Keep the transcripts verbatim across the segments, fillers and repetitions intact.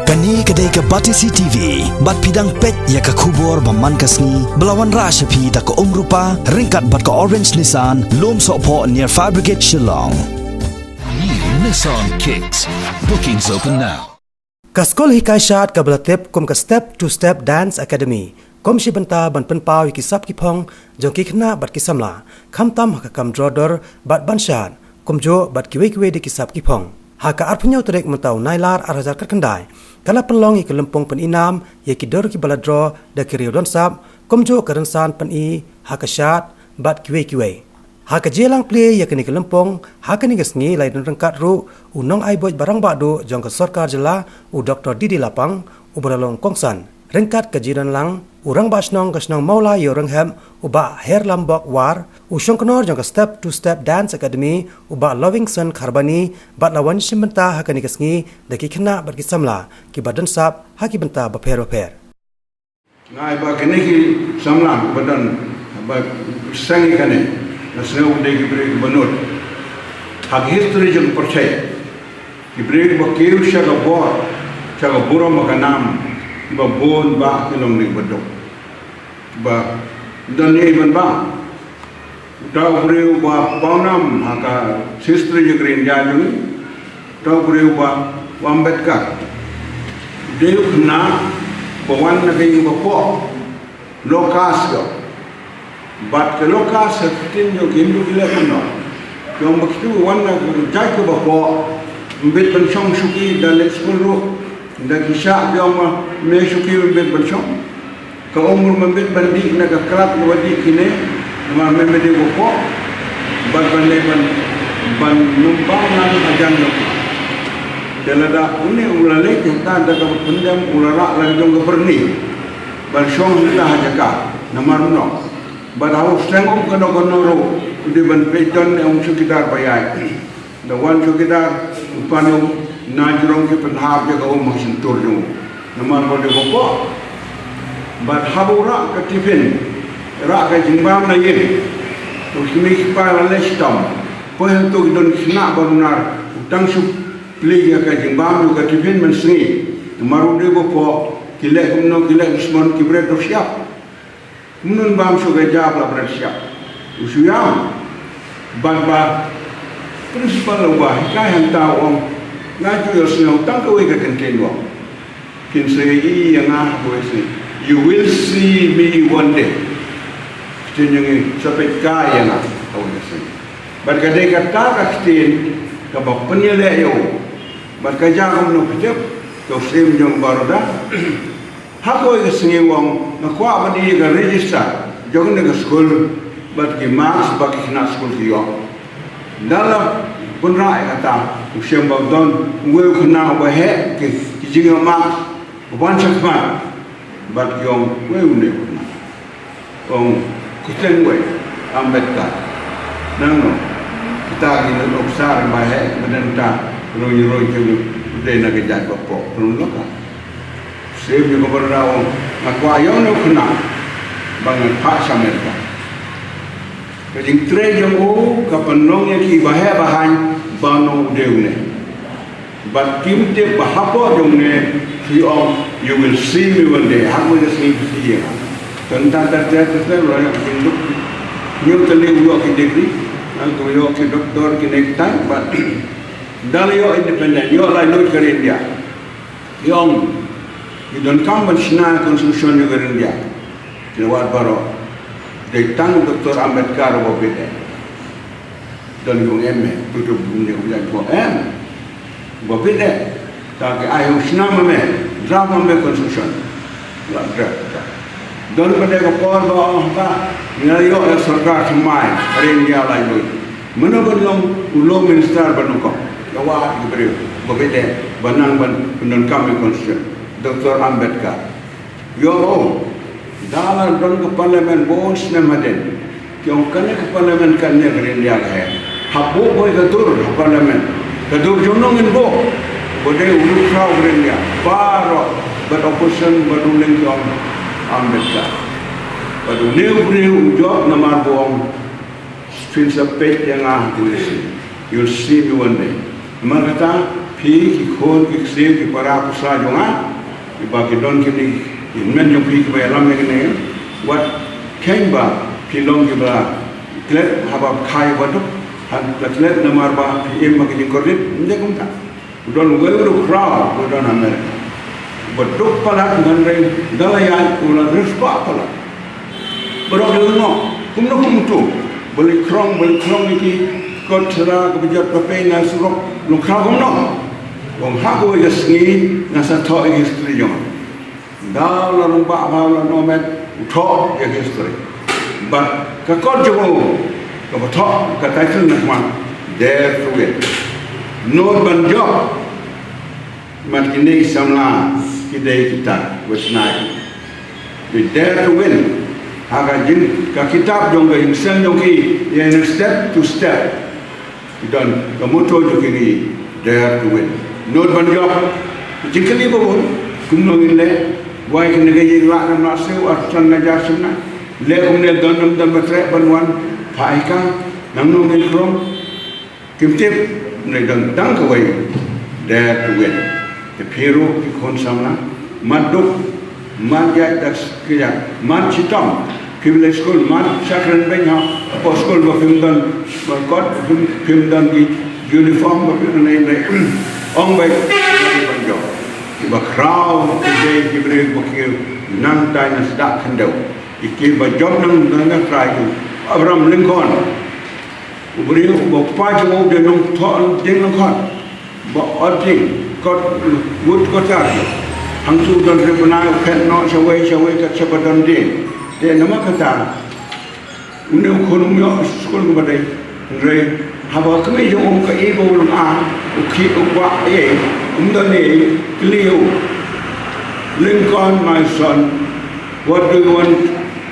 Kane ka dei ka Batesi T V, bad phi dang peit ïa ka khubor ba man ka sngi, ba la wanrah sha phi da ka Umrupa, ryngkat bad ka Orange Nissan, Lumsohphoh near Fire Brigade Shillong. New Nissan Kicks. Bookings open now. Ka skul hikai shad kaba la tip kum ka Step to Step Dance Academy, kum shi bynta ban pynpaw ïa ki sap ki phong jong ki khynnah bad ki samla, khamtam ha ka kam draw dur bad ban shad, kumjuh bad kiwei kiwei de ki sap ki phong. Ha ka arphew hynñiew tarik mynta u Nailar ar hajar khatkhyndai, ka la pynlong ïa ka lympung pynïnam ïa ki dur kiba la draw da ki riew don sap, kumjuh ka rynsan pyni ha ka shad bad kiwei kiwei. Ha ka jingïalang plie ïa kane ka lympung, ha kane ka sngi la ïadon ryngkat ruh u nongai buit ba rangbah duh jong ka sorkar jylla, u Doktor D D Lapang, uba la long kongsan. Ryngkat ka jingdon lang u rangbah shnong ka shnong Mawlai Ïewrynghep, u Bah Herlambok War, u shongknor jong ka Step to Step Dance Academy, u Bah Lovingson Kharbani, bad la wan shim bynta ha kane ka sngi da ki khynnah bad ki samla kiba don sap ha ki bynta bapher bapher. Nga ai ba kine ki samla ba don, ba seng ïa kane, nga sngew ba dei ki briew kiba nud ha ka history jong ka pyrthei. Ki briew kiba kiew sha ka bor, sha ka burom ha ka nam, kiba bun bah ki long dei kiba duk, kiba don ei ban bah. Uta u briew uba pawnam ha ka history jong ka ri India jong ngi, uta u briew uba, u Ambedkar, u dei u khynnah ba wan na ka ïing ba poh, low caste ïoh. Bad ka low caste ha ka ktien jong ki Hindu ki leh kumno? Ki ong ba kito ki wan na ka jait kaba poh, ym bit ban shong shuki, da leit skul ruh, da ki shah ki ong ba me shuki ym bit ban shong. Ka ong ruh ym bit ban dih na ka klat kaba dih kine, namar me me dei ba poh, bad ban leit ban, ban nymbang na ka jong ki. Te lada une u la leit hangta da kaba pyndem, u la rah la jong ka byrni ban shong hangta ha jaka, namar kumno? Bad ha u seng um kano kano ruh u dei ban peit don ne ong chowkidar ba ïaid. Da wan chowkidar u pan um na jrong ki pynhap ïa ka um ha shyntur jong u, namar ba u dei ba poh. Bad haba u rah ka tiffin, rah ka jingbam na ïing, u kmie ki kpa la leh shitom. Poi hangto ki don ki khynnah ba runar, u tang shu plie ïa ka jingbam ïa ka tiffin mynsngi. Namar u dei ba poh, ki leh kumno, ki leh dusmon, ki bret dohsyiap. Kumno ban bam shuh ka jaka ba la bret shyiap? U shu ïam. Bad ba principal uba hikai hangta u ong, nga ju ïohsngew tang kawei ka kyntien u ong, kin sa ïohi ïa nga ha kawei ka sngi. You will see me one day. Ktien jong ngi, sa peit kai ïa nga ha kawei ka sngi. Bad ka dei kata ka ktien kaba pynïaleh ïa u. Bad ka jia kumno phi tip, ka u syiem jong baroda. Ha kawei ka sngi u ong, nga kwah ban ïoh ïa ka register jong kane ka skul bad ki marks ba ki khynnah skul ki ïoh. Ynda la pynrah ïa kata, u shem ba don uwei u khynnah uba heh ki, ki jingïoh marks, u wan shakhmat bad ki ong, uei une u khynnah? Ong, kyrteng uwei, Ambedkar. Nangno? Kita ki officer ba heh, ba dang ta roi roi ki u dei na ka jait ba poh, pynlong ka. Shem ïa ka baroda, ong, nga kwah ïa une u khynnah ba ngan phah sha Amerika. Ka jingtrei jong u ka pynlong ïa ki ba heh ba haiñ ba ong u dei une. Bad kim tip ba hapoh jong une ki ong, you will see me one day. Ha kawei ka sngi phi ïohi ïa nga. Tang tang tang tang tang, la ïoh ki jingduk. Hynñiew tylli u ïoh ki degree, nangta u ïoh ki doctor, kine kita, bad da la ïoh independent, ïoh laitluid ka ri India. Ki ong, ngi donkam ban shna constitution jong ka ri India. Ki la wad baroh. Dei tang u Doctor Ambedkar uba bieit eh. Don ki ong em eh, tu tu bun ne u jan ko em. Uba bieit eh. Ta ki ai u shna ma me, draft ma me constitution. La draft. Don pat de ka por ba ong ba ngi la ïoh ïa sorkar thymmai, ka ri India laitluid. Mano ban long u law minister ba nyngkong? La wad ki briew ba bieit eh ba nang ban pyndonkam ïa constitution? Doctor Ambedkar. Ïoh, da la don ka parliament bun snem hadien. Ki ong kane ka parliament kane ka ri India ka heh. Hap buh beit ka dur ha parliament. Ka dur jong no ngin buh? Ba dei u riewkhraw ka ri India baroh, bad opposition bad ruling, ki ong Ambedkar. Bad une u briew u jop namar ba u ong, phin sa peit ïa nga ha kawei ka sngi. You'll see me one day. Namar kata, Phi ki khun ki ksiew ki para pisa jong nga, kiba ki don kine ki hynmen jong phi kiba ïalam ïa kine, wat kheiñ ba phi long kiba klet haba kha ïa ba duk, ha la klet namar ba phi im ha ki jingkordit, ym dei kumta. U don uwei u khraw, u don ha America. Ba duk palat, hynrei da la ïaid u la riewspah palat. Baroh ki la ngop, kumno kumto. Balei khrong, balei khrong ïa ki kot sera kaba jot ba pei na surok, long khraw kumno. Ong ha kawei ka sngi nga sa thoh ïa ki history jong nga. Da u la rangbah, ba u la nomet, u thoh ïa ki history. Bad ka kot jong u kaba thoh, ka title na khmat, Dare to Win. Nud ban jop. Mat kine ki samla ki dei kita, wei snai. Ki Dare to Win. Ha ka jing, ka kitab jong ka jingïaseng jong ki, ïa na Step to Step. Ki don ka motto jong ki, Dare to Win. Nud ban jop. Jingkylli ba bun, kumno ngin leh, wai kane ka ïing lah nam lah siew, ar san hajar shynna. Leh kumne, don nam don ba treh ban wan, phah ïa ka, nangno ngin khrong. Kim tip, ne dang dang kawei, Dare to Win. Te phi ruh ki khun samla, mat duk, mat ïaid da skiat, mat shitom, phi leit skul, mat sha kren beiñ ha, hapoh skul ba phim don, ba kot, phim, phim don ki uniform, ba phim don ei ei. Ong beit, ban jop. Kiba khraw, ki dei ki briew ba ki nangtai na sdang khyndew. Ki, kiba jop nang, nang na trai ki. Abraham Lincoln. U briew uba u kpa jong u u dei nongthoh dieng nongkhot. Ba ot dieng, kot, wut kot ar. Hangtu u don ri bnai, u phet noh shawei shawei kat shaba don dieng. Te namar kata, une u khun um ïoh skul kaba dei. Hynrei haba kmie jong u ka ïohi ba u long ar, u khih u kwah ei, um don ei, kylli u. Lincoln, my son, what do you want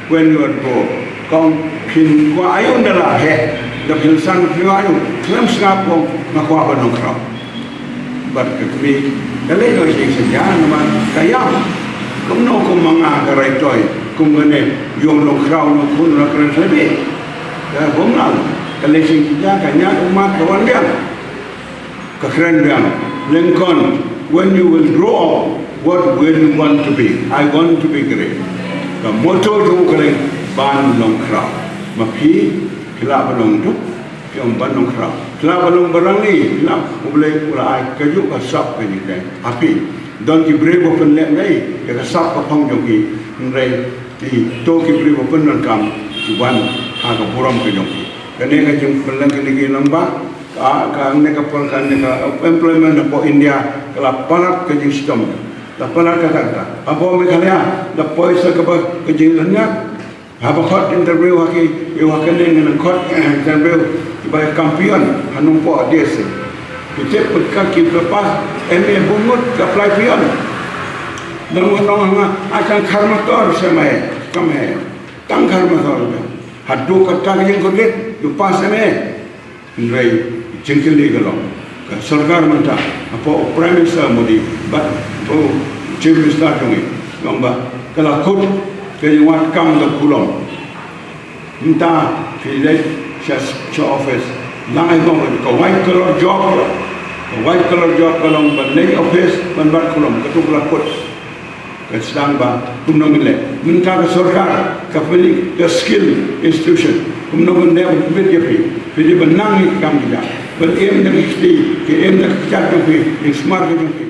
when you are grow up? Kong, phin kwah aïu ynda la heh? Da phin san phi kwah aïu? Khlem sngap, kong, nga kwah ban long khraw. Bad ka kmie ka leit noh sha ïing sha jaka namar ka ïam. Kumno kum ma nga ka rai toi, kum kane, ïoh long khraw, long khun, long kren sha lade. Ka bym lah. Ka leit sha ïing sha jaka, ka ñiad ummat, ka wan biang. Ka kren biang, Lincoln, when you will grow up, what will you want to be? I want to be great. Ka motto jong u ka long ban long khraw. Ma phi, phi lah ban long duk, phi ym ban long khraw. Phi lah ban long barangli, phi lah, U Blei u la ai kajuh ka sap ka jingkren. Ha phi, don ki briew ba pynlehnoh ïa ka sap ka phong jong ki, hynrei ki, to ki briew ba pyndonkam, ki wan ha ka burom ka jong ki. Kane ka jingpynlong kine ki nongbah, ka, kane ka por, kane ka employment hapoh India, ka la palat ka jingshitom. La palat kata kata. Hapoh Meghalaya, la poi sa kaba ka jinglynñiat. Haba khot interview ha ki, ïa ha kane ngan khot, eh, interview, kiba kam peon, ha Nongpoh D S A. Ki tip ka ki pass M A bun ngut ka apply peon. Nang nong nga, a tang khar motor sa mai, kam he. Tang khar motor. Haduh katta ka jingkordit, u pass M A. Hynrei jingkylli ka long, ka sorkar mynta, hapoh u Prime Minister Modi bad u Chief Minister jong ngi, long ba ka la kut ka jingwad kam da khulom. Mynta phi leit sha, sha office, nang ai long ka white collar job, ka white collar job ka long ban leit office ban wad khulom, katu ka la kut. Ka sdang ba kumno ngin leh. Mynta ka sorkar ka pynlong ka skill institution. Kumno ngin leh ban pynbit ïa phi. Phi dei ban nang ïa ki kam ki jam. Ban im da ki kti, ki im da ki kjat jong phi, ïa ki sumar ka jong phi.